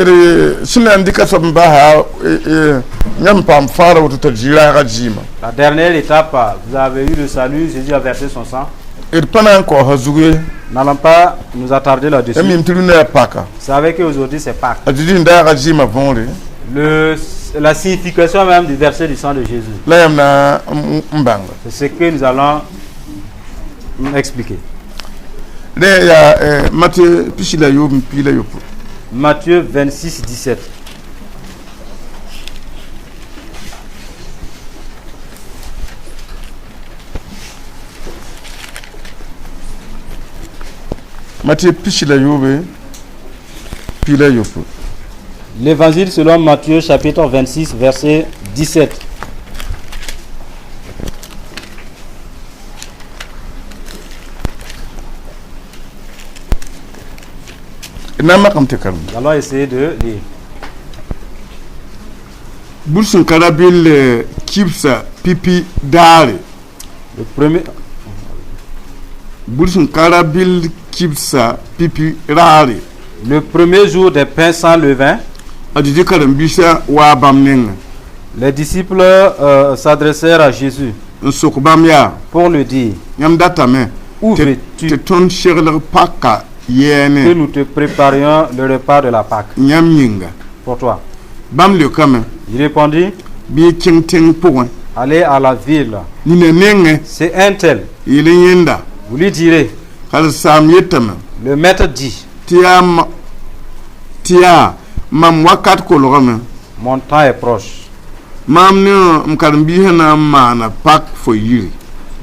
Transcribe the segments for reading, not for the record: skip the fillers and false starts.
D sẽn na n dɩka soab n basa, yãmb paam fãagrã woto t'a zĩ-raaga zɩɩmã. La dernière étape, vous avez eu le salut, Jésus a versé son sang. D pa na n kaoosa zug ye. N'allons pas nous attarder là-dessus. Ya mim tɩ rũndã yaa paka. Vous savez qu'aujourd'hui c'est Pâques. A Zeezi sẽn daaga zɩɩmã võore. La signification même du verset du sang de Jésus, La yãmb na n bãnga. c'est ce que nous allons expliquer. Rẽ yaa Matɩ 26n yopoe. Matthieu 26, 17. Matɩ 26n yooobe. L'évangile selon Matthieu chapitre 26, verset 17. D na n makame tɩ karem. Nous allons essayer de lire. Bur sẽn ka rabɩll kibsa pipi daare. Le premier, Bur sẽn ka rabɩll kibsa pipi raare. le premier jour des pains sans levain, A Zezi karen-biisã waa bãmb nengẽ les disciples s'adressèrent à Jésus n sok bãmb yaa: pour lui dire: Yãmb datame Où tɩ veux-tu tɩ tõnd seglg paka que yɛɛne nous te préparions le repas de la Pâque yãmb yĩnga? pour toi? Bãmb leokame: Il répondit: Bɩ y kẽng tẽng pʋgẽ. Allez à la ville. Nina nengẽ, C'est un tel. yeel n yẽnda: Vous lui direz: Karen-saam yetame Le maître dit: tɩ yaa tɩ yaa mam wakat kolgame. Mon temps est proche. Maam ne m karen-biisã na n maana pak fo yiri.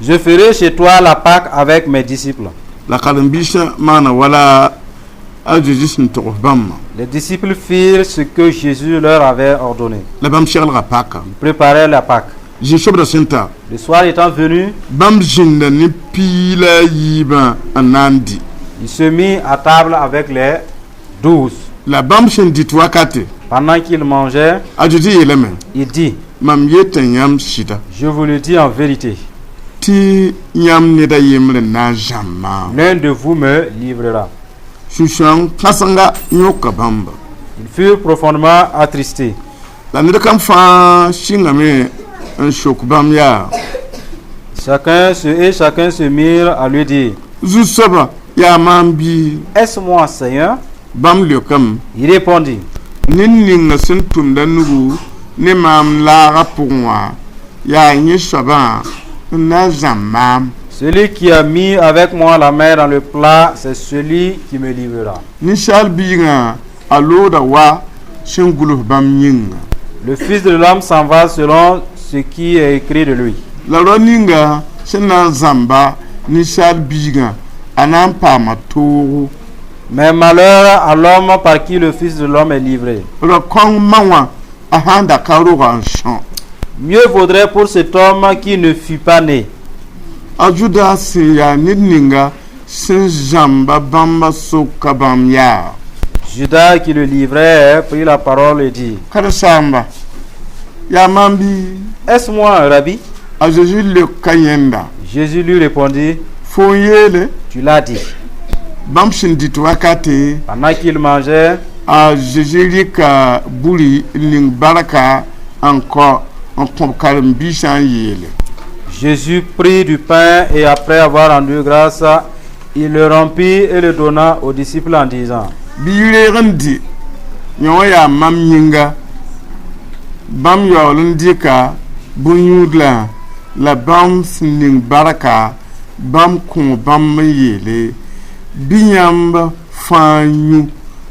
Je ferai chez toi la Pâque avec mes disciples. La karen-biisã maana wala a Zeezi sẽn togs bãmbã. Les disciples firent ce que Jésus leur avait ordonné. La bãmb seglga paka. Ils préparèrent la Pâque. Zĩ-sobdã sẽn ta, Le soir étant venu, bãmb zĩnda ne 12 n na n dɩ. il se mit à table avec les 12. La bãmb sẽn dɩt wakate, Pendant qu'il mangeait, a Zeezi yeelame: il dit: Mam yeta yãmb sɩda, Je vous le dis en vérité, tɩ yãmb ned a yembre n na n zãmb maam. l'un de vous me livrera. Sũ-sãoong kãsenga yõka bãmba. Ils furent profondément attristés. La ned kam fãa sɩngame n sok bãmb yaa: Et chacun se mirent à lui dire: Zu-soaba, yaa maam bɩ? Est-ce moi, Seigneur? Bãmb leokame: Il répondit: Ned ninga sẽn tʋmda nugu ne maam laagã pʋgẽ wã, yaa yẽ soabã n na n zãmb maam. Celui qui a mis avec moi la main dans le plat, c'est celui qui me livrera. Ninsaal biigã a looda wa sẽn gʋls bãmb yĩnga. Le Fils de l'homme s'en va selon ce qui est écrit de lui. La rao ninga sẽn na n zãmba ninsaal biigã, a na n paama toogo. Mais malheur à l'homme par qui le Fils de l'homme est livré. Ra kõng ma wã a sãn da ka roga n sõ. Mieux vaudrait pour cet homme qui ne fût pas né. A Judas sẽn yaa ned ninga sẽn zãmba bãmba soka bãmb yaa: Judas qui le livrait prit la parole et dit: Karen-saamba, yaa maam bɩ? Est-ce moi, Rabbi? A Zeezi leoka yẽnda: Jésus lui répondit: Fo n yeele. Tu l'as dit. Bãmb sẽn dɩt wakate, Pendant qu'il mangeait, a Zeezi rɩka buri n ning barka n kõ n kõb karen-biisã n yeele: Jésus prit du pain et après avoir rendu grâce, il le rompit et le donna aux disciples en disant: Bɩ y reeg n dɩ, yõ wã yaa mam yĩnga. Bãmb yaool n dɩka bõn-yũudlã la bãmb sẽn ning barka, bãmb kõ bãmb n yeele: Bɩ yãmb fãa yũ,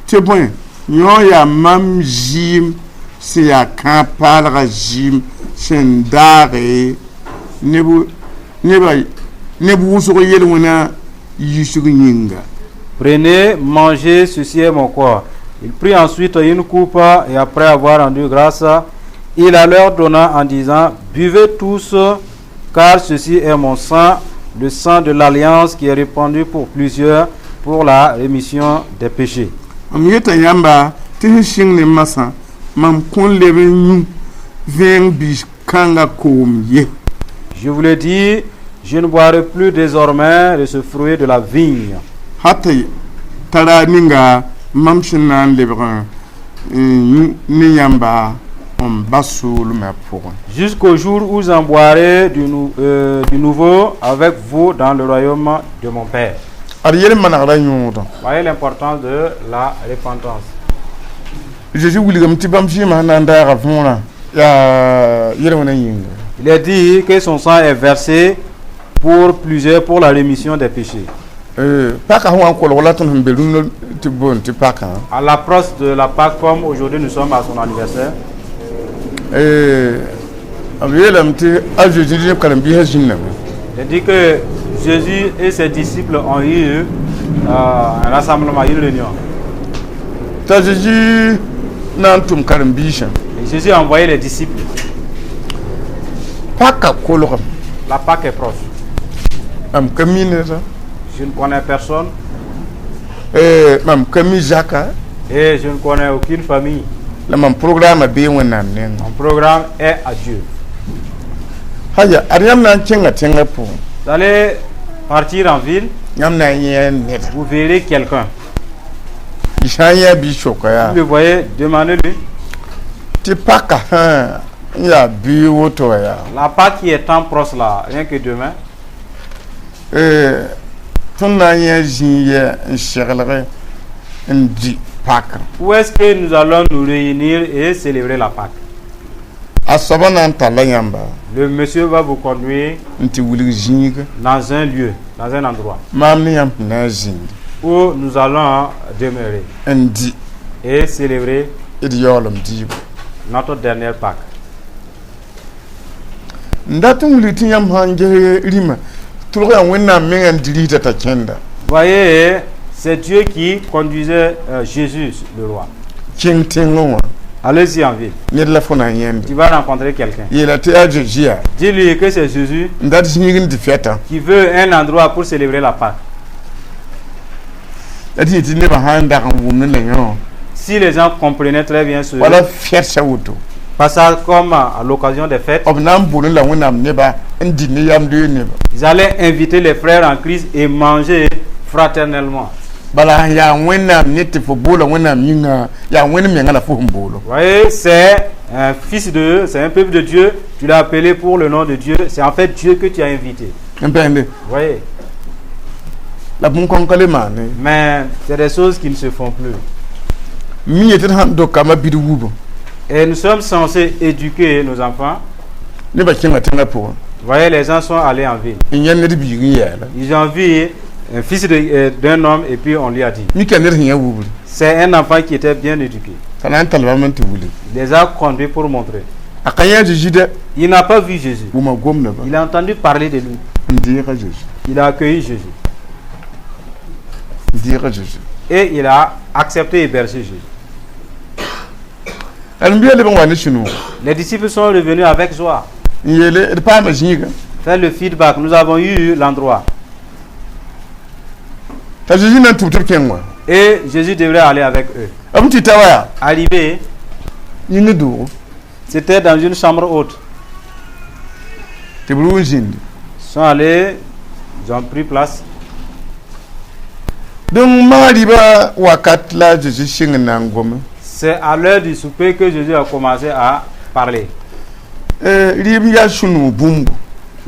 tɩ bõe, yõ yaa mam zɩɩm sẽn yaa kãab paalgã zɩɩm sẽn daage neb neba neb wʋsg yel-wẽna yiisg yĩnga. Prenez, mangez, ceci est mon corps. Il prit ensuite une coupe et après avoir rendu grâce, il la leur donna en disant: Buvez tous, car ceci est mon sang, le sang de l'alliance qui est répandu pour plusieurs pour la rémission des péchés. M yeta yãmba tɩ sẽn sɩng ne masã, mam kõn leb n yũ vẽeng biis kãnga koom ye. Je vous le dis, je ne boirai plus désormais de ce fruit de la vigne Hata tara ninga mam sẽn na n lebg N yũ ne yãmba n ba soolmã pʋgẽ. Jusqu'au jour où j'en boirai du nouveau avec vous dans le royaume de mon Père. Ad yel manegrã yõodã. Voyez l'importance de la repentance. Zeezi wilgame tɩ bãmb vɩɩmã sẽn na n daaga võorã yaa yel-wẽnã yĩnga. Il est dit que son sang est versé pour plusieurs pour la rémission des péchés. Paka sẽn wa n kolg la tõnd sẽn be rũndã tɩ boond tɩ pakã. À l'approche de la Pâque, comme aujourd'hui nous sommes à son anniversaire, B yeelame tɩ a Zeezi ne karen-biisã zĩnname. Il dit que Jésus et ses disciples ont eu un rassemblement, une réunion. T'a Zeezi na n tʋm karen-biisã. Et Jésus a envoyé les disciples. Paka kolgem. La Pâque est proche. Mam ka mi neda. Je ne connais personne Mam ka mi zaka. Et je ne connais aucune famille. La mam programme bee Wẽnnaam nengẽ. Mon programme est à Dieu. Haya ad yãmb na n kẽnga tẽngã pʋgẽ. Vous allez partir en ville, yãmb na n yẽ neda. Vous verrez quelqu'un. Y sã n yã bi-soka yaa Vous le voyez, demandez-lui. Tɩ paka sã n yaa bɩ woto wa yaa La Pâque qui est tant proche là, rien que demain, tõnd na n yẽ zĩig yɛ n seglge n dɩ paka? Où est-ce que nous allons nous réunir et célébrer la Pâque? A soabã na n talla yãmba Le monsieur va vous conduire n tɩ wilg zĩiga dans un lieu, dans un endroit maam ne yãmb sẽn na n zĩnd où nous allons demeurer n dɩ et célébrer d yaoolem dɩɩbo. Notre dernière Pâque. N dat n wilg tɩ yãmb sã n ges rĩmã tʋlg yaa Wẽnnaam menga n dɩ t'a kẽnda. Voyez, c'est Dieu qui conduisait Jésus, le roi. Kẽng tẽngẽ wã. Allez-y en ville. Ned la fo na n yẽnde. Tu vas rencontrer quelqu'un. Yeela tɩ yaa Zeezi yaa. Dis-lui que c'est Jésus n dat zĩig n dɩ fɛtã. Qui veut un endroit pour célébrer la Pâque. La tɩ yetɩ nebã sã n dag n wʋmd la yõ Si les gens comprenaient très bien ce wala fɛrsa woto passage comme à l'occasion des fêtes, b na n boolẽ la Wẽnnaam neba n dɩ ne yamdoe neba. Ils allaient inviter les frères en Christ et manger fraternellement. Bala sẽn yaa Wẽnnaam ne tɩ fo boola Wẽnnaam yĩnga yaa Wẽnd menga la fo sẽn boolo. Vous voyez, c'est un peuple de Dieu, tu l'as appelé pour le nom de Dieu, c'est en fait Dieu que tu as invité. N pẽende. Vous voyez, La bũn-kõn ka le maane. Mais c'est des choses qui ne se font plus. Mi yetɩ d sãn dok kambã bid wubẽ. Et nous sommes censés éduquer nos enfants. Nebã kẽnga tẽngã pʋgẽ. Vous voyez, les gens sont allés en ville. N yẽ ned biig n yɛɛla. Ils ont vu un fils d'un homme et puis on lui a dit. Mika ned sẽn yã wubr. C'est un enfant qui était bien éduqué. T'a na n tall bãmb n tɩ wilg. Il les a conduits pour montrer. A ka yã Zeezi dɛ. Il n'a pas vu Jésus. Wʋma gomdã ba. Il a entendu parler de lui. N deega Zeezi. Il a accueilli Jésus. N deega Zeezi. Et il a accepté et hébergé Jésus. Karen-biigã leb n wa ne sũ-noog. Les disciples sont revenus avec joie. N yeele d paama zĩiga. Faire le feedback. Nous avons eu l'endroit. T'a Zeezi na n tʋb tɩ b kẽng wã. Et Jésus devrait aller avec eux. B tɩ ta wa yaa Arrivé, yĩng doogo. C'était dans une chambre haute. Tɩ b rʋ n zĩndi. Ils sont allés, ils ont pris place. Donc maga rɩba wakat la Zeezi sɩng n na n gome. C'est à l'heure du souper que Jésus a commencé à parler. Rɩɩb yaa sũ-noog bũmbu.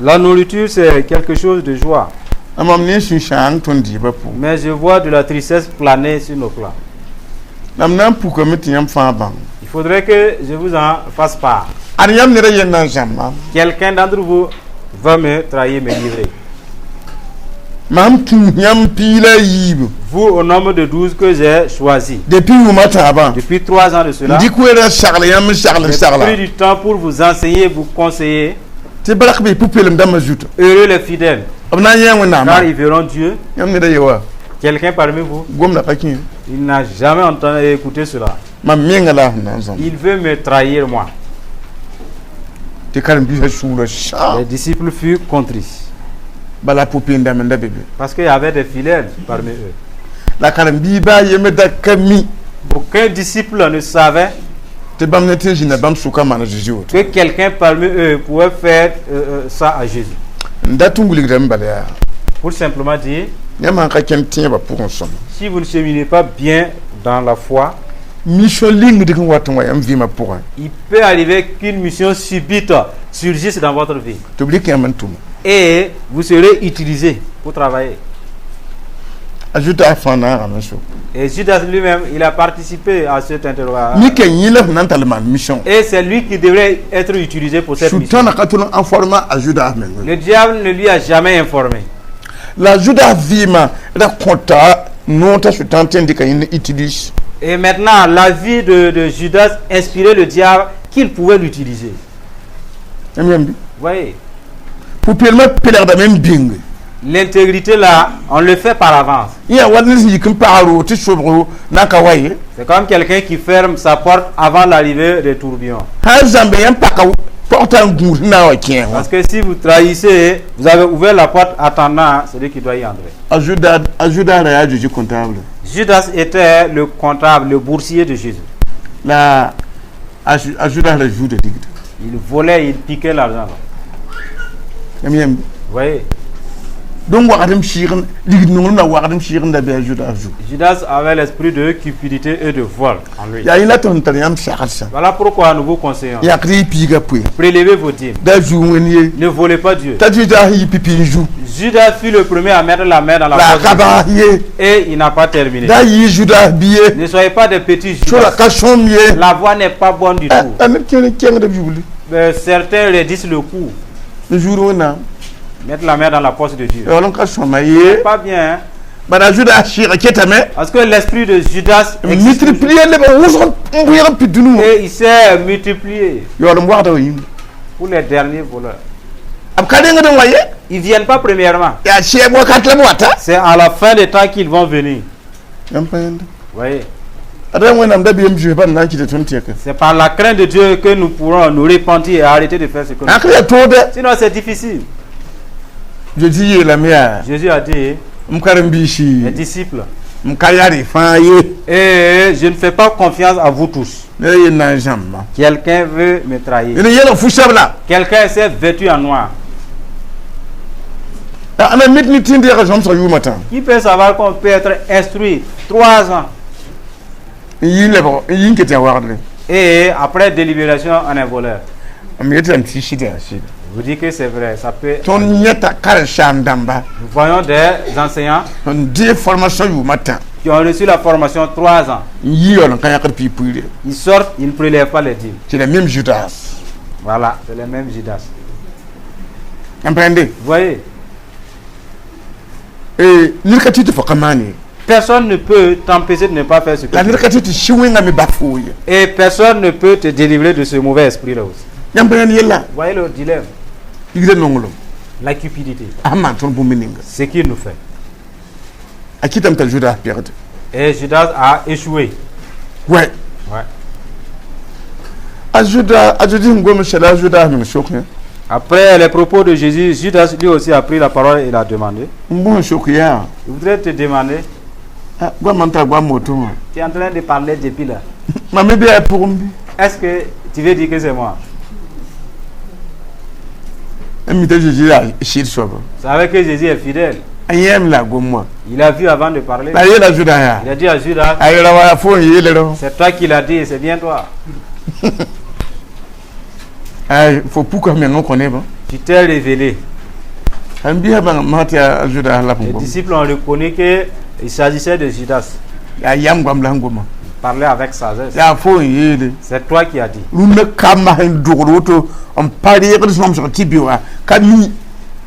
La nourriture, c'est quelque chose de joie. Mam ne sũ-sãang tõnd dɩɩbã pʋgẽ. Mais je vois de la tristesse planer sur nos plats. La m na n pukame tɩ yãmb fãa bãng. Il faudrait que je vous en fasse part. Ad yãmb ned a yen na n zãmb maam. Quelqu'un d'entre vous va me trahir, me livrer. Mam tũ yãmb piig la a yiibu. Vous, au nombre de 12 que j'ai choisi, depuis yʋʋm a tãabã depuis 3 ans de cela, n dɩk wɛrã sagl yãmb n sagl n j'ai sagla pris du temps pour vous enseigner, vous conseiller. Tɩ bark bɩ pʋ-peelem dãmbã zuto. Heureux les fidèles, b na n yẽ Wẽnnaamã. Car ils verront Dieu. Yãmb ned a ye wa. Quelqu'un parmi vous, gomda pa kẽ. Il n'a jamais entendu et écouté cela. Mam menga la sẽn na n zãmb. Il veut me trahir, moi. Tɩ karen-biisã sũurã sã. Les disciples furent contrits. Bala pʋ-peend dãmb n da be be. Parce qu'il y avait des fidèles parmi eux. La karen-biig baa yembr da ka mi Aucun disciple ne savait tɩ bãmb ne tɩ n zĩnda bãmb sʋka maan Zeezi woto. Que quelqu'un parmi eux pouvait faire ça à Jésus. N dat n wilgdame bala yaa Pour simplement dire, yãmb sãn ka kẽnd tẽebã pʋgẽ sõma si vous ne cheminez pas bien dans la foi, Mission ling dɩk n wat n wa yãmb vɩɩmã pʋgẽ. Il peut arriver qu'une mission subite surgisse dans votre vie. Tɩ b rɩk yãmb n tʋma. Et vous serez utilisé pour travailler. A Judas fãa naagame so. Et Judas lui-même, il a participé à cette interrogation. Mika yẽ la f na n tall maan mission. Et c'est lui qui devrait être utilisé pour cette mission. Sʋtãana ka tʋl n informa a Judas meng. Le diable ne lui a jamais informé. La Judas vɩɩmã ra kõta noor t'a sʋtãan tõe n dɩka yẽnd utilise. Et maintenant, la vie de Judas inspirait le diable qu'il pouvait l'utiliser. Yãmb yãmb bɩ? Vous voyez, Pʋ-peelmã pelgdame n bĩnge. L'intégrité là, on le fait par avance. Yã wa ned sẽn yik n pag roog tɩ sobgo na n ka wa ye. C'est comme quelqu'un qui ferme sa porte avant l'arrivée des tourbillons. Sã n zãmbe yãmb paka pɔgtã n gũus n na n wa kẽ wã. Parce que si vous trahissez, vous avez ouvert la porte attendant celui qui doit y entrer. A Judas ra yaa a Jésus comptable. Judas était le comptable, le boursier de Jésus. La a Judas ra zuuda digda. Il volait, il piquait l'argent. Yãmb yãmb? Vous voyez? Donc wagdem sɩɩg ligd nonglem la wagdem sɩɩg n da bɩ a Judas zugu. Judas avait l'esprit de cupidité et de vol en lui. Yaa yẽ la tõnd tar yãmb sagsã. Voilà pourquoi nous vous conseillons. Yãkd y piigã poe. Prélevez vos dîmes. Da zuu wẽnd ye. Ne volez pas Dieu. T'a Judas sẽn yɩ pipi n zu. Judas fut le premier à mettre la main dans la La a poche ka de bas Dieu. ye. Et il n'a pas terminé. Da yɩ Judas bi ye. Ne soyez pas des petits Sora Judas. Ka sõm ye. La voie n'est pas bonne du tout. A neb kẽer n kẽngd b yugli. Mais certains raidissent le cou, N zuud wẽnnaam. Mettent la main dans la poche de Dieu. Yaool n ka sõma ye. Pas bien, hein? Bara a Judas sɩɩga ketame. Parce que l'esprit de Judas existe toujours. Multiplier leb n wʋsg n wɩɩg n pid dũni wã. Et il s'est multiplié Yaool n wagda wa yĩnga. Pour les derniers voleurs. B ka rengd n wa ye. Ils ne viennent pas premièrement. Yaa sɛɛb wakat la b wata. C'est à la fin des temps qu'ils vont venir. Yãmb pa yẽnda. Vous voyez? Ad wẽnnaam dabiam zoe bãmb na n kɩta tõnd tɛka. C'est par la crainte de Dieu que nous pourrons nous repentir et arrêter de faire ce que nous Sã yaa toode. Sinon, c'est difficile. Jésus yeelame yaa. Jésus a dit, M karen-biisi, les disciples, m ka yaa y fãa ye. Et je ne fais pas confiance à vous tous. Ned a yen na n zãmba. Quelqu'un veut me trahir. Ned n yelg fu-sabla. Quelqu'un s'est vêtu en noir. A na mit ne tĩnd yaga zãmsg yʋʋmã tã. Qui peut savoir qu'on peut être instruit 3 ans N yɩ lebg n yɩ n ket yaa wagdre. Et après délibération, on est voleur. M yetame tɩ sɩd yaa sɩda. Je vous dis que c'est vrai, ça peut. Tõnd yẽta karen-saam dãmba Nous voyons des enseignants n dee formation yʋʋmã tã qui ont reçu la formation 3 ans. N yɩ yaool n ka yãkd piig-puiire. Ils sortent, ils ne prélèvent pas les dîmes. C'est le même Judas. Voilà, c'est le même Judas. Comprendez? Vous voyez, Ned ka tɩ tɩ fo ka maan ye. Personne ne peut t'empêcher de ne pas faire ce que La tu ned fais. Ka tɩ tɩ sɩ wẽngame bas foo ye. Et personne ne peut te délivrer de ce mauvais esprit-là aussi. Yãmb yãnd yella. Vous voyez le dilemme? Ligda nonglem. La cupidité, A sẽn maan tõnd bũmb ninga. Ce qu'il nous fait. A kɩtame t'a Judas pegde. Et Judas a échoué. Ouais. Ouais. A Judas a Jésus sẽn gom sɛla a Judas meng sok yã. Après les propos de Jésus, Judas lui aussi a pris la parole et il a demandé. N bõs sok yaa. Il voudrait te demander, Ah, goamã n tar goam woto wã. Tu es en train de parler depuis là. Mam me bɩ a pʋgẽ bɩ. Est-ce que tu veux dire que c'est moi? N mi t'a Jésus yaa sɩd soaba. Vous savez que Jésus est fidèle. A yẽem la a gom wã. Il a vu avant de parler. La a yeela Judas yaa. Il a dit à Judas, A yeela wa yaa fo n yeele rao. C'est toi qui l'as dit, c'est bien toi. Ay fo puka meng n kõ nebã. Tu t'es révélé. Sãn bisa bãng masã tɩ yaa Judas la Les p gom. Disciples ont reconnu qu'il s'agissait de Judas. Yaa yam goam la sẽn goma. Il parlait avec sagesse. Yaa fo n yeele. C'est toi qui as dit. Rũndã kambã sẽn dogd woto n pa reegd sõmsg tɩ be wã ka mi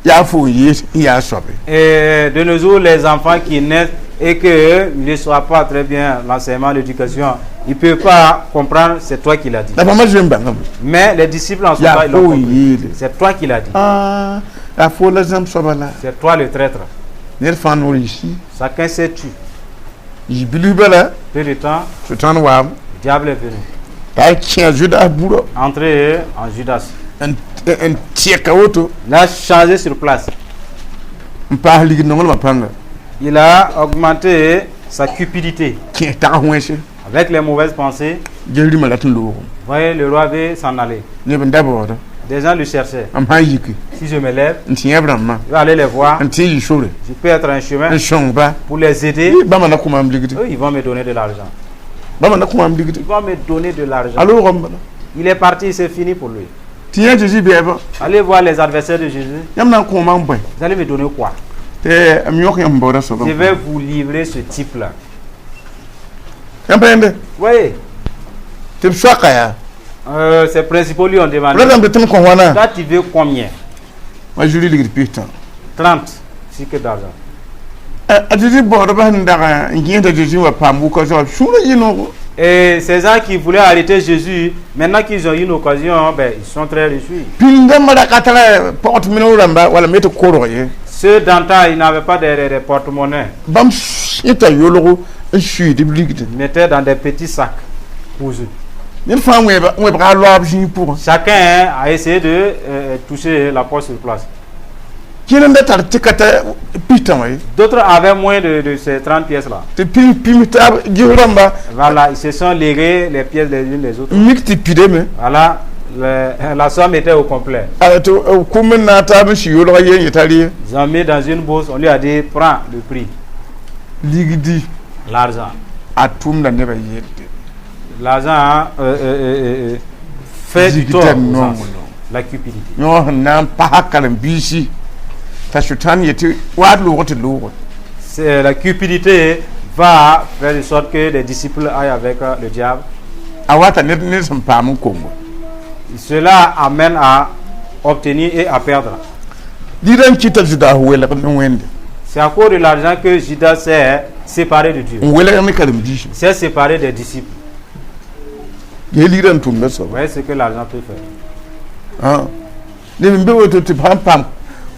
yaa fo n yees n yaa soabe. Et de nos jours, les enfants qui naissent et qu'ils ne soient pas très bien l'enseignement, l'éducation, ils ne peuvent pas comprendre, c'est toi qui l'as dit. La bãmba zoe n bãngame. Mais les disciples en sont Yaa pas, ils l'ont fo n compris. yeele. C'est toi qui l'as dit. Ah, yaa fo la zãmb soaba la. C'est toi le traître. Ned fãa noor yisi. Chacun s'est tu. Yɩ bilf bala. Peu de temps, Sʋtãan waam. Le diable est venu. T'a kẽ Judas burã. Entrer en Judas. N n tẽka woto. Il a changé sur place. N paas ligd nonglmã pãnga. Il a augmenté sa cupidité. Kẽ tag wẽnse. Avec les mauvaises pensées, Ges rĩmã rat n loogem. Voyez, le roi veut s'en aller. Neb n da baooda. Des gens le cherchaient. M sã n yiki. Si je me lève, N tĩ yãb rãmbã. Je vais aller les voir. N tĩ n yɩ sore. Je peux être un chemin N sõng ba. pour les aider. Bãmba na kõ maam ligdi. Eux, ils vont me donner de l'argent. Bãmba na kõ maam ligd. Ils vont me donner de l'argent. A loogame bala. Il est parti, c'est fini pour lui. Tɩ yã Zeezi bɛɛbã. Allez voir les adversaires de Jésus. Yãmb na n kõ maam bõe? Vous allez me donner quoi? Tɩ m yõk yãmb baooda soabã. Je vais vous livrer ce type-là. Yãmb pa yẽnde? Oui. Tɩ b soaka yaa. Ses principaux lui ont demandé. Ratame tɩ tɩ m kõ wãna? Toi, tu veux combien? Ma zuri ligd pistã. 30 cycles d'argent. A Zeezi baoodbã sẽn dag n gẽesda Zeezi wa paam wʋka soab sũurã yɩ noogo. Et ces gens qui voulaient arrêter Jésus, maintenant qu'ils ont eu une occasion, ben, ils sont très réjouis. Pĩnd-dãmbã ra ka tara pɔgd mine rãmba wala me tɩ korg ye. Ceux d'antan, ils n'avaient pas des porte-monnaies. Bãmb yẽta yolgo n suiid b ligd. Ils mettaient dans des petits sacs cousus. Ned fãa wẽbga a loaab zĩig pʋgẽ. Chacun a essayé de toucher la poche sur place. Kẽer n da tar tɩ ka ta pistã wã ye. D'autres avaient moins de ces 30 pièces-là. Tɩ pim pim taab ges rãmba. Voilà, ils se sont légués les pièces les unes les autres. N mik tɩ pidame. Voilà, la somme était au complet. Tɩ kʋm n naag taab n si yolga ye n yeta rɩ. Ils ont mis dans une bourse, on lui a dit, prends le prix. Ligdi. L'argent. A tʋmda nebã yelde. L'argent, hein, fait du tort aux Non, gens. non. La cupidité. Yõ sẽn na n pasa karen-biisi t'a sʋtãan yetɩ waat loog tɩ looge. C'est la cupidité va faire de sorte que les disciples aillent avec le diable. A wata ned ned sẽn paam n kongo. Cela amène à obtenir et à perdre. Ligdã n kɩta Zudas welg ne Wẽnde. C'est à cause de l'argent que Judas s'est séparé de Dieu. N welg ne karen-biisi. S'est séparé des disciples. Gee ligdã n tʋmda soaba. Vous voyez ce que l'argent peut faire. Neb n be woto tɩ b sãn paam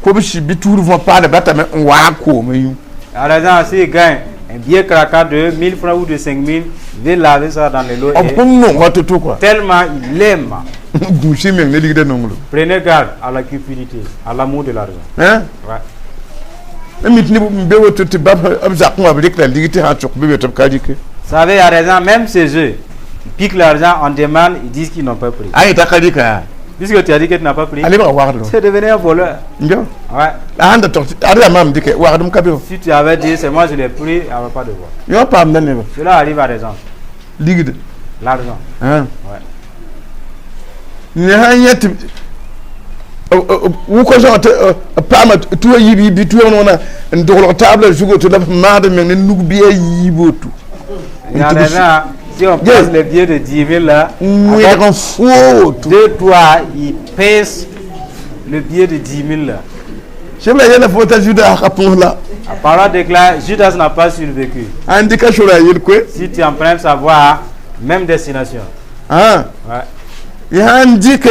kobsi bɩ tuur võ paada batame n waag koomã yũ. À l'argent, s'il gagne un billet craquant de 1000 francs ou de 5000, il va laver ça dans le lot. B Et sẽn nonga to-to kɔa. tellement il aime. Gũus y meng ne ligdã nonglem. Prenez garde à la cupidité, à l'amour de l'argent. Hein? Ouais. N mi tɩ neb n be woto tɩ bãmb b zakẽ wã b rɩkda ligd tɩ sã n cok bɩ be tɩ b ka rɩke. Vous savez, il y a des gens, même chez eux, ils piquent l'argent, on demande, ils disent qu'ils n'ont pas pris. A yeta ka rɩka. Puisque tu as dit que tu n'as pas pris, A lebga wagdr. c'est devenu un voleur. Njo. Ouais. La sãn da tog ad yaa maam dɩkɛ wagdem ka be wã. Si tu avais dit, c'est moi, je l'ai pris, il n'y avait pas de vol. Yõ paamda nebã. Cela arrive à des gens. Ligd. L'argent. Hein? Ouais. Ne sãn yẽ tɩ wʋka zãg tɩ paama tuã yiib yiib bɩ tuã wãna n doglg taab la zugo tɩ la b maad meng ne nug bɩ a yiib woto. Il y a des gens, si on passe les billets de 10 000 là, n wẽdg n foo woto. deux doigts, ils pèsent le billet de 10 000 là. Sẽb la yɛla fo t'a Zuda ka põs la. La parole déclare, Judas n'a pas survécu. Ãn dɩka sora yel koe. Si tu empruntes sa voie, même destination. Ã. Ouais. Y sãn dɩk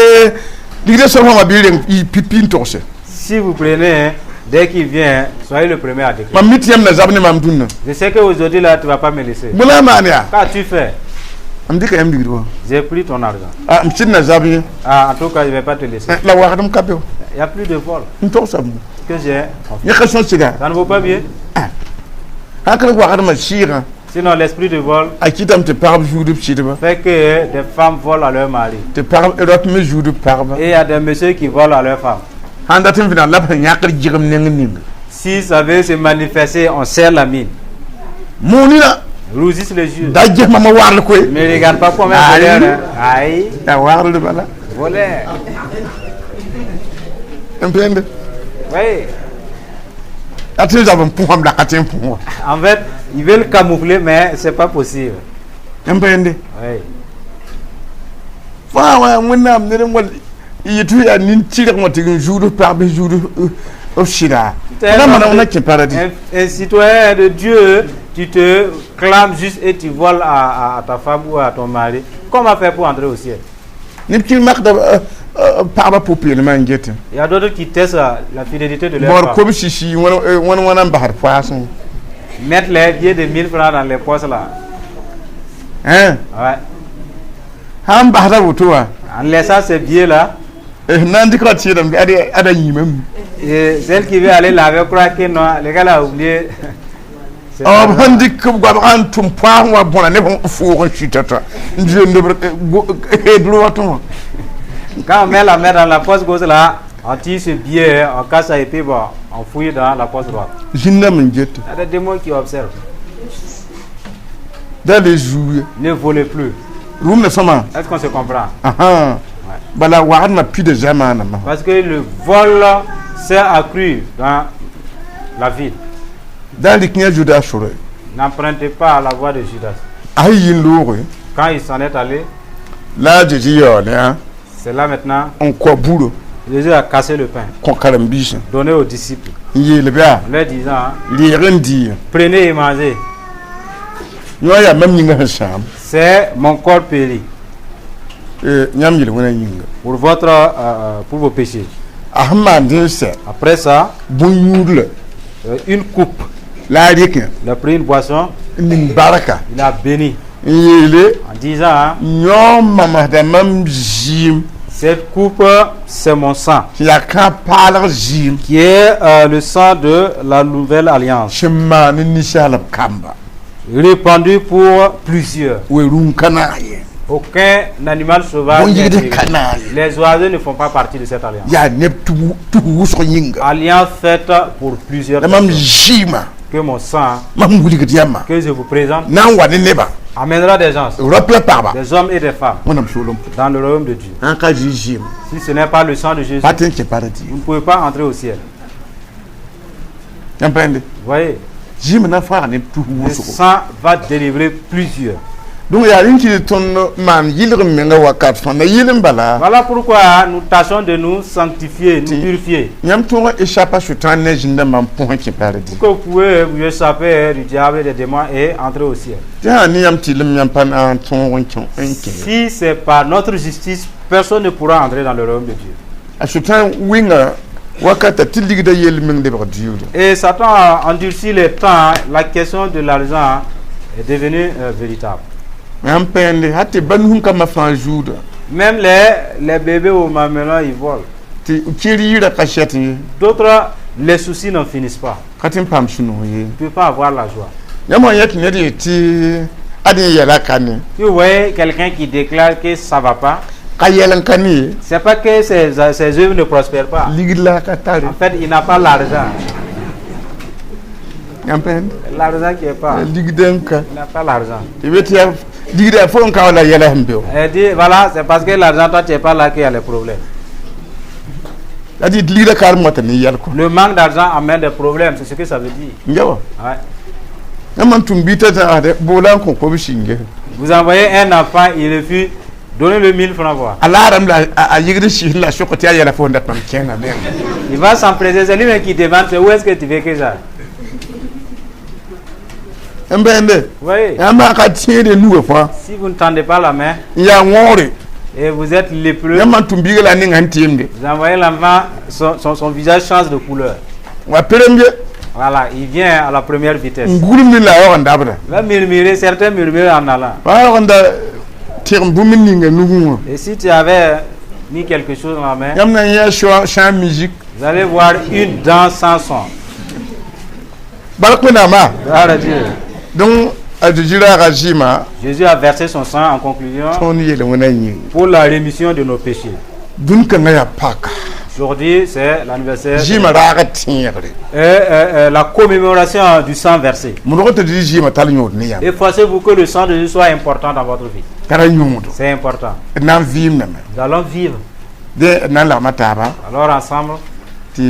ligdã soab wã bɩ reng pipi n togse. Si vous prenez, hein, dès qu'il vient, soyez le premier à déclarer. Mam mi tɩ yãmb na zab ne mam dũnna. Je sais qu'aujourd'hui là, tu ne vas pas me laisser. Bõe la a maan yaa? Qu'as-tu fait? M dɩka yãmb ligd wã. J'ai pris ton argent. M sɩd na zab yẽ. Ah, en tout cas, je ne vais pas te laisser. La wagdem ka be wã. Il n'y a plus de vol N togsame. Que j'ai. Yẽ ka sõsga. Ça ne vaut pas bien. Sã n ka wagdmã sɩɩgã. Sinon, l'esprit de vol A kɩtame tɩ pagb zuud b sɩdba. Fait que des femmes volent à leur mari. Tɩ pagb rap me zuud b pagba. Et il y a des messieurs qui volent à leur femme. Sãn dat n vẽneg la b sẽn yãkd gɩgem neng ning. Si ça veut se manifester, on serre la mine. Moon nina. Rougissent les yeux. Da ges mama wagl koe. Ne regarde pas comme un Aïe. voleur, hein. Aïe, Ya wagl bala. Voleur. N pẽende. Oui. A tɩ zab n pʋsame la ka tɩ n pʋs wã. En fait, ils veulent camoufler, mais c'est pas possible. N pẽende. Oui. Fãa wã Wẽnnaam ned n wa yetɩ yaa nin-tɩrg wã tɩ n zuud pagb zuud b sɩda na mana na kẽ paradis. Un citoyen de Dieu, tu te clames juste et tu voles à ta femme ou à ton mari. Comment faire pour entrer au ciel? Neb kẽer makda pagba pʋ-peelmã n getẽ. Il y a d'autres qui testent la fidélité de leur Baood femme. kob-sisi wãn wãna n basd poaasẽ. Mettre les billets de 1000 francs dans les poches là. Hein? Ouais. Sãn basda woto wã. En laissant ces billets là, Na n dɩkra tɩɩdame ada yĩmame. Et celle qui veut aller laver croit que non, le gars l'a oublié. C'est B pas sẽn dɩk b goabgã n tʋm poaasẽ wa bõna neb n foog n sita t'a n zoend b watẽ wã. Quand on met la main dans la poche gauche là, on tire ce billet, on casse ça et puis bon, on fouille dans la poche droite. Zĩnname n gete. Il y a des démons qui observent. Da le zuu ye. Ne volez plus. Rũm la sõma. Est-ce qu'on se comprend? Ahan. Bala wagdmã pida zamaanamã. Parce que le vol s'est accru dans la ville. Da rɩk yã Judas sore. N'empruntez pas la voie de Judas. A sẽn yi n looge, Quand il s'en est allé, la a Zezi yaool yã c'est là maintenant, n kõ buro, Jésus a cassé le pain, kõ karen-biisã, donné aux disciples, n yeel bɩa, en leur disant, reeg n dɩ. Prenez et mangez. Yõ yaa mam yĩngã sẽn sãam. C'est mon corps péri Yãmb yel-wẽnã yĩnga. pour vos péchés. A sẽn maan dẽ n sɛ, Après ça, bõn-yũudlã, une coupe. La a rɩk yã, Il a pris une boisson, n ning barka, il a béni n yeele, en disant, yõ mamsda mam zɩɩm, cette coupe, c'est mon sang, sẽn yaa kãab paalg zɩɩm, qui est le sang de la nouvelle alliance, sẽn maan ne ninsaalb kamba. Répandu pour plusieurs. We-rũm ka naag ye. Aucun animal sauvage n'est Bõn-yigd intégré. Ka naag ye. Les oiseaux ne font pas partie de cette alliance. Yaa neb tus wʋsg yĩnga. Alliance faite pour plusieurs La mam personnes. zɩɩmã, Que mon sang, mam wilgd yãmba, que je vous présente, na n wa ne nebã, amènera des gens, rap la pagba, des hommes et des femmes, Wẽnnaam soolem pʋgẽ. Dans le royaume de Dieu. Sã n ka zɩ zɩɩm, Si ce n'est pas le sang de Jésus, pa tõe n kẽ paradis. Vous ne pouvez pas entrer au ciel. Yãmb pa yẽnde? Vous voyez, Zɩɩmã na n fãag neb tus le wʋsgo. Sang va délivrer plusieurs. Donc yaa rẽnd tɩ tõnd maan yɩlg n menga wakat fãa na yɩl n bala. Voilà pourquoi nous tâchons de nous sanctifier, nous purifier. Yãmb tõog n échappe a Sʋtãan ne zĩnda mam pʋsẽ kẽ paradis. Pour que vous pouvez vous échapper du diable et des démons et entrer au ciel. Tɩ sã n ne yãmb tɩlem yãmb pa na n tõog n kẽ n kẽ. Si c'est par notre justice, personne ne pourra entrer dans le royaume de Dieu. A Sʋtãan wɩnga wakata tɩ ligda yell meng lebg diuudã. Et Satan a endurci les temps, la question de l'argent est devenue véritable. Yãmb pẽende hal tɩ ba nus n ka ma fãa zuudã. Même les bébés au mamelon, ils volent. Tɩ kɩr yɩɩra ka sɛt ye. D'autres, les soucis n'en finissent pas. Ka tɩ n paam sũ-noog ye. Tu ne peux pas avoir la joie. Yãmb wã yẽ tɩ ned yetɩ ad yẽ yɛla ka ne. Si vous voyez quelqu'un qui déclare que ça ne va pas, Ka yɛl n ka ne ye. C'est pas que ses œuvres ne prospèrent pas. Ligd la a ka tare. En fait, il n'a pas l'argent. Yãmb pẽnd? L'argent qui est pas. Ligd n ka. Il n'a pas l'argent. Tɩ be tɩ yaa ligd yaa fo n ka la yɛla sẽn be wã. Elle dit, voilà, c'est parce que l'argent, toi, tu n'es pas là qu'il y a les problèmes. La dɩ tɩ ligdã karem wata ne yɛl kɔ. Le manque d'argent amène des problèmes, c'est ce que ça veut dire. N ja wa. Ouais. Yãmb n tũm bɩ t'a zãgsde boola n kõ kobs yĩnge. Vous envoyez un enfant, il refuse, donnez-le 1000 francs voir. A laadame la a yɩgd sɩs la sʋk tɩ yaa yɛla fo n dat mam kẽnga menga. Il va s'empresser, c'est lui-même qui demande, c'est où est-ce que tu veux que j'aille? N bẽende? Vous voyez, Yãmb sã ka tẽede nugã fãa, si vous ne tendez pas la main n yaa wõore, et vous êtes lépreux, yãmb n tũm biiga la a ninga sẽn tɩɩmde, vous envoyez l'enfant, son visage change de couleur. Wa perem ye. Voilà, il vient à la première vitesse. N gulum ne la a yaoog n dabda. Il va murmurer, certains murmurent en allant. Wa yaoog n da tɩgem bũmb ninga nugẽ wã. Et si tu avais mis quelque chose dans la main, Yãmb na n yã sã musique. Vous allez voir une danse sans son. Bark Wẽnnaamã. Gloire à Dieu. Donc a Zeezi raaga zɩɩmã, Jésus a versé son sang en conclusion tõnd yel-wẽnã yĩnga. Pour la rémission de nos péchés. Dũn-kãngã yaa paka. Aujourd'hui, c'est l'anniversaire. Zɩɩmã raag tẽegre. Et la commémoration du sang versé. Modg tɩ dɩ zɩɩmã tall yõod ne yãmb. Efforcez-vous que le sang de Jésus soit important dans votre vie. Tara yõodo. C'est important. D na n vɩɩmdame. Nous allons vivre. Dẽ d na n lagma taaba. Alors ensemble, Tɩ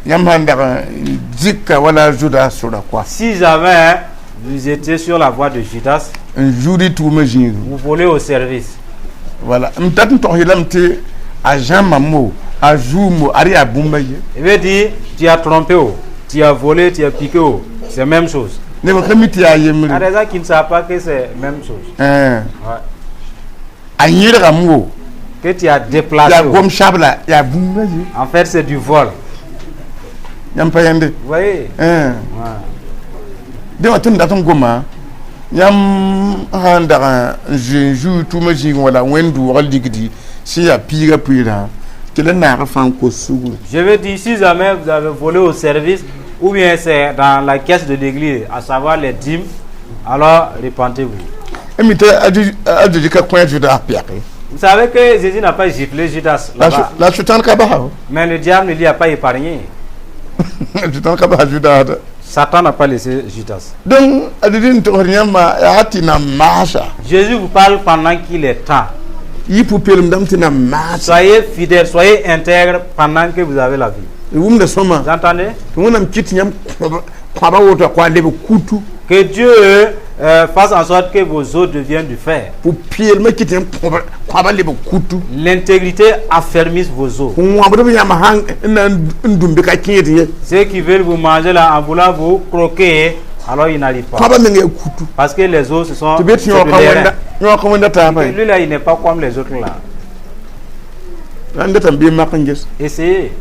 yãmb sãn dag n dɩka wala Zudas sora koa, si jamais vous étiez sur la voie de Judas, n zuud y tʋʋmã zĩigu. Vous volez au service. Wala m tat n togs yeelame tɩ a zãmbame a zuumo ad yaa bũmba ye. Il veut dire, tu as trompé, oh, tu as volé, tu as piqué, oh. C'est la même chose. Neb ka mi tɩ yaa Il y a yembre. des gens qui ne savent pas que c'est la même chose. A Ouais. yẽlgame wo. Que tu as déplacé, Yaa oh. gom sabla yaa bũmba ye. En fait, c'est du vol. Yãmb pa yẽnde? Vous voyez? Ouais. Dẽ wã tõnd dat n goma yãmb sãn dag n zoe n zuu tʋʋmã zĩig wala wẽnd-dʋʋgã ligdi sẽn yaa piigã pʋɩɩrã tɩ la naag fãa n kos sugri. Je veux dire, si jamais vous avez volé au service, ou bien c'est dans la caisse de l'église, à savoir les dîmes, alors repentez-vous. Mi tɩ a Zeezi ka kõ a Judas pɛke. Vous savez que Jésus n'a pas giflé Judas là-bas. La Sʋtãan ka basa. Mais le diable ne lui a pas épargné. Sʋtãan ka basa Judas. Satan n'a pas laissé Judas. Donc ad rẽnd togsd yãmba yaa tɩ na maasa. Jésus vous parle pendant qu'il est temps. Yɩ pʋ-peelem dãmb tɩ na maasa. Soyez fidèles, soyez intègres pendant que vous avez la vie. D wʋmda sõma. Vous entendez? Tɩ Wẽnnaam kɩt yãmb kõaba woto kõ a leb kutu. Que Dieu fasse en sorte que vos os deviennent du fer. Pʋ-peelmã kɩt yãmb kõaba leb kutu. L'intégrité affermisse vos os. Wãbdb yãmb sãn n na n dũmbe ka kẽed ye. Ceux qui veulent vous manger là en voulant vous croquer, alors ils n'arrivent pas. Kõaba meng yaa kutu. Parce que les os, ce sont tɩ be tɩ c'est de l'airain. Yõk wẽnda taaba. Lui là, il n'est pas comme les autres là. Sãn datame bɩ mak n ges. Essayez.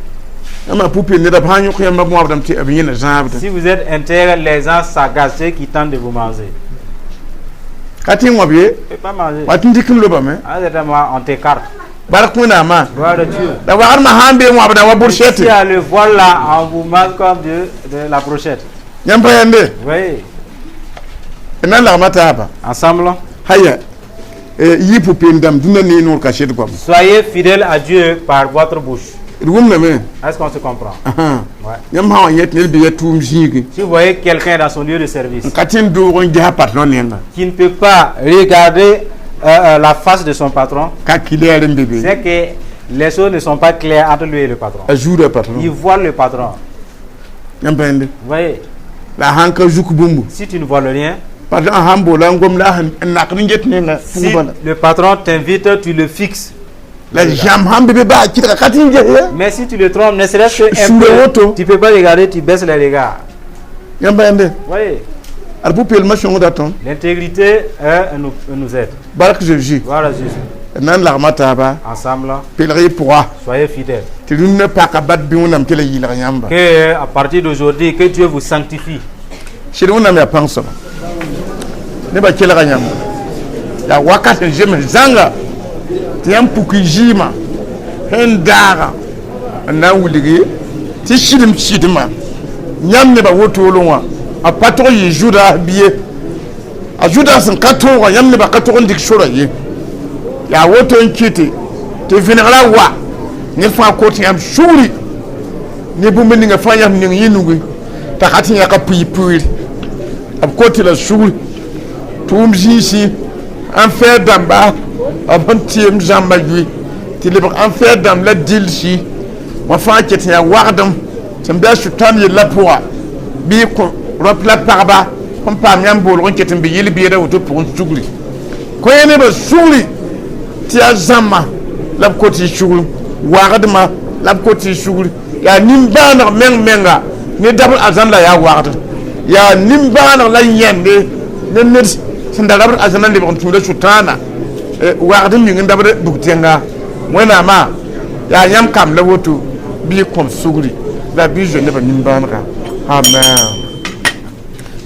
Yãmba pʋ-peel neda b sãn yõk yãmba wãbdame tɩ b yẽna zãabda. Si vous êtes intègre, les gens s'agacent, ceux qui tentent de vous manger. Ka tɩ n wãb ye. Tu ne peux pas manger. Wa tɩ n dɩk n lobame. À un certain moment, on t'écarte. Bark Wẽnnaamã. Gloire à Dieu. La wagrmã sãn bee wãbda wa brochette. Si à le voir là, on vous mange comme de la brochette. Yãmb pa yãnde. Oui. D na n lagma taaba. Ensemble, haya yɩ pʋ-peem dãmb dũnna ne noor kaset goam. Soyez fidèles à Dieu par votre bouche. D wʋmdame. Est-ce qu'on se comprend? Ouais. Yãmb sã wa yẽ tɩ ned bɩ ya tʋʋm zĩigẽ Si vous voyez quelqu'un dans son lieu de service n ka tẽ n doog n ges a patron nenga qui ne peut pas regarder la face de son patron, ka clair n be be. C'est que les choses ne sont pas claires entre lui et le patron. A zuuda patron. Il voit le patron. Yãmb pa yẽnde. Vous voyez, la a sãn ka zuk bũmbu si tu ne voles rien, patron sãn boola n gom la a sẽn n nak n get nenga si pʋgẽ bala le patron t'invite, tu le fixes. La zãmb sãn be be baa kɩdga ka tɩ n ges ye. Mais si tu le trompes, ne serait-ce que un Sous le peu, auto. tu ne peux pas regarder, tu baisses les regards. Yãmb pa yẽnde. Vous voyez, Ad pʋ-peelmã sõngda tõnd. L'intégrité nous aide. Bark Zeezi. Voilà Jésus. D na n lagma taaba. Ensemble, pelg y pʋga soyez fidèles. Tɩ rũnnã paka bat bɩ Wẽnnaam tɩ la yɩlg yãmba. Que à partir d'aujourd'hui, que Dieu vous sanctifie. Sɩd Wẽnnaam yaa pãng soaba nebã kelga yãmba yaa wakat n zems zãnga tɩ yãmb puk y zɩɩmã sẽn daaga n na n wilgi tɩ sɩdem sɩdmã yãmb nebã wotolẽ wã a pa tog n yɩ Judas bie a Judas sẽn ka tõoga yãmb nebã ka tog n dɩk sora ye yaa woto n kɩte tɩ vẽnegrã wa ned fãa kot yãmb sugri ne bũmb ninga fãa yãmb ning yẽ nugi t'a ka tɩ yãka pʋɩ-pʋɩɩr b kot la sugri tʋʋm zĩisi enfer dãmba b sẽn tɩɩm zãmba yoe tɩ lebg enfer dãmb la dilsi wã fãa ket tɩ yaa wagdem sẽn be a sʋtãan yellã pʋga bɩ kõ rap la pagba sẽn paam yãmb boolg n ket n be yel-beedã woto pʋgẽ sugri kõ yẽ nebã sugri tɩ yaa zãmba la b kot y sugr wagdmã la b kot y sugr yaa nin-bãaneg meng menga ne dabr azãn la yaa wagd yaa nin-bãaneg la yãnde ne ned sẽn da rabd azãn n lebg n tũuda sʋtãana wagd n ming n dabd bug tẽnga Wẽnnaamã yaa yãmb kamb la woto bɩ y kõm sugri la bɩ zoe nebã nin-bãanega amen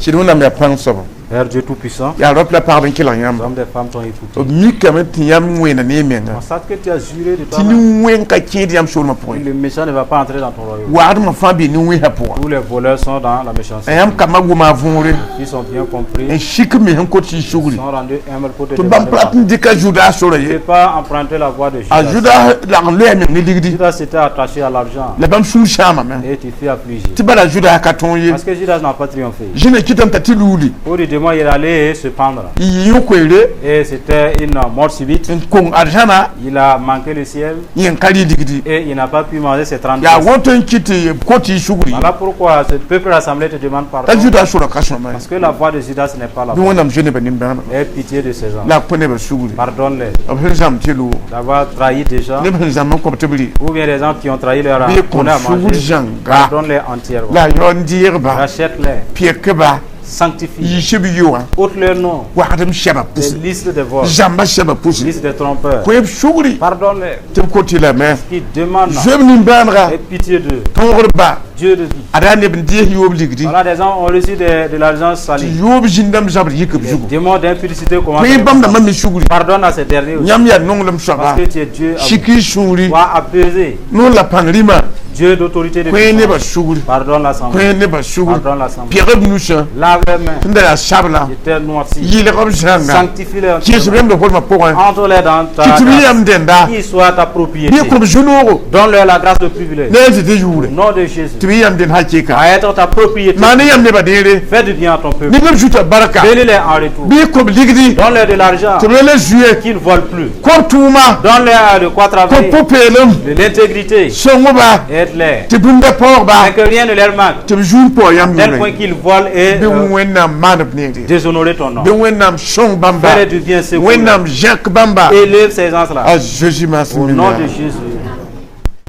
sɩd Wẽnnaam yaa pãng soaba. Père Dieu Tout-Puissant, Yaa rap la pagb n kelg yãmba. Hommes des femmes t'ont écouté. B mikame tɩ yãmb wẽna ne y menga. Constate que tu as juré de Tɩ toi. nin-wẽng ka kẽed yãmb soolmã pʋgẽ. Le méchant ne va pas entrer dans ton royaume. Wagdmã fãa bee nin-wẽnsã pʋga. Tous les voleurs sont dans la méchanceté. Yãmb kambã wʋma võore Ils sont bien compris. N sik me sẽn kot y sugri Ils sont rendus humbles pour te tɩ bãmb demander pa rat pardon. N dɩka Judas sora Tu ne ye. peux pas emprunter la voie de A Judas. Judas lag n loa meng ne ligdi. Judas s'était attaché à l'argent La bãmb sũur sãamame et tu fus affligé. Tɩ bala Judas ka tõog ye. Parce que Judas n'a pas triomphé. Zĩna kɩtame t'a tɩ luuli. Pour du démon, il allait se pendre. Y yɩ yõ-koeere. Et c'était une mort subite. N kong arzãna. Il a manqué le ciel Yẽ n ka rɩ ligdi. Et il n'a pas pu manger ses 30 Yaa pièces. woto n kɩt tɩ kot y sugri. Voilà pourquoi ce peuple rassemblé te demande pardon. T'a Judas sora ka sõma. Parce que la voix de Judas n'est pas la Bɩ voix. Wẽnnaam zoe nebã nimbãanega. Aie pitié de ces gens. La a kõ nebã sugri. Pardonne-les B sẽn zãmb tɩ loog. D'avoir trahi déjà. Neb sẽn zãmb n kõb tɩ b rɩ. Ou bien les gens qui ont trahi leur Bɩ donné à kõ sugr manger. zãnga. Pardonne-les entièrement. La a yao n deegba. Rachète-les. Pɩk-ba. Sanctifie. Yiis b yʋgã. Ôte leur nom. Wagdem sɛba Des pʋsẽ. listes de vols. Zãmba sɛba pʋsẽ. Listes des trompeurs. Kõ b sugri. Pardonne-les. Tɩ b kot-y lame. Qui demandent. Zoe b nimbãanega. Aie pitié d'eux. Tõogdba. Dieu de vie. Ada neb n dees yoob ligdi. Voilà, des gens ont reçu de l'argent Tɩ sali. yoob zĩndame zabr yik b Les zugu. démons d'impudicité commencent. Kõ bãmb dãmbã me sugri. Pardonne à ces derniers aussi. Yãmb yaa nonglem soaba. Parce que tu es Dieu. Sik y sũuri. Toi apaiser. Noor la pãng rĩmã. Dieu Dieu d'autorité de Kõ nebã puissance. Sugri. Pardonne l'assemblée. Kõ nebã sugri. Pardonne l'assemblée. Peg b nusã Lave leurs mains. Sẽn da yaa sabla. Qui étaient noircies. Yɩlg b zãnga. Sanctifie-les. Kẽes b yemd holmã pʋgẽ. Entre-les dans ta Tɩ tɩ b grâce. yam dẽnda. Qu'ils soient ta propriété. Bɩ kõ b zu-noogo. Donne-leur la grâce de privilège. Ne a Zezi yʋʋre. Au nom de Jésus. Tɩ b yam dẽnd hakɩka. À être ta propriété. Maan ne yam nebã deere. Fais du bien à ton peuple. Ned b zutã barka. Bénis-les en retour. Bɩ kõ b ligdi. Donne-leur de l'argent. Tɩ b le zuye. Qu'ils ne volent plus. Kõ b tʋʋma. Donne-leur de quoi Kõ travailler. pʋ-peelem. De l'intégrité. Sõng-ba. Aide-les. Tɩ bũmb da paoog-ba. Mais que rien ne leur manque. Tɩ b zuum paoog yãmb Tel yʋʋre. Point qu'ils volent et Bɩ Wẽnnaam maan b neere. Déshonorer ton nom. Bɩ Wẽnnaam sõng bãmba. Fais du bien, secours. Wẽnnaam zẽk bãmba. Élève ces gens-là. A Jésus mas. Au nom de Jésus.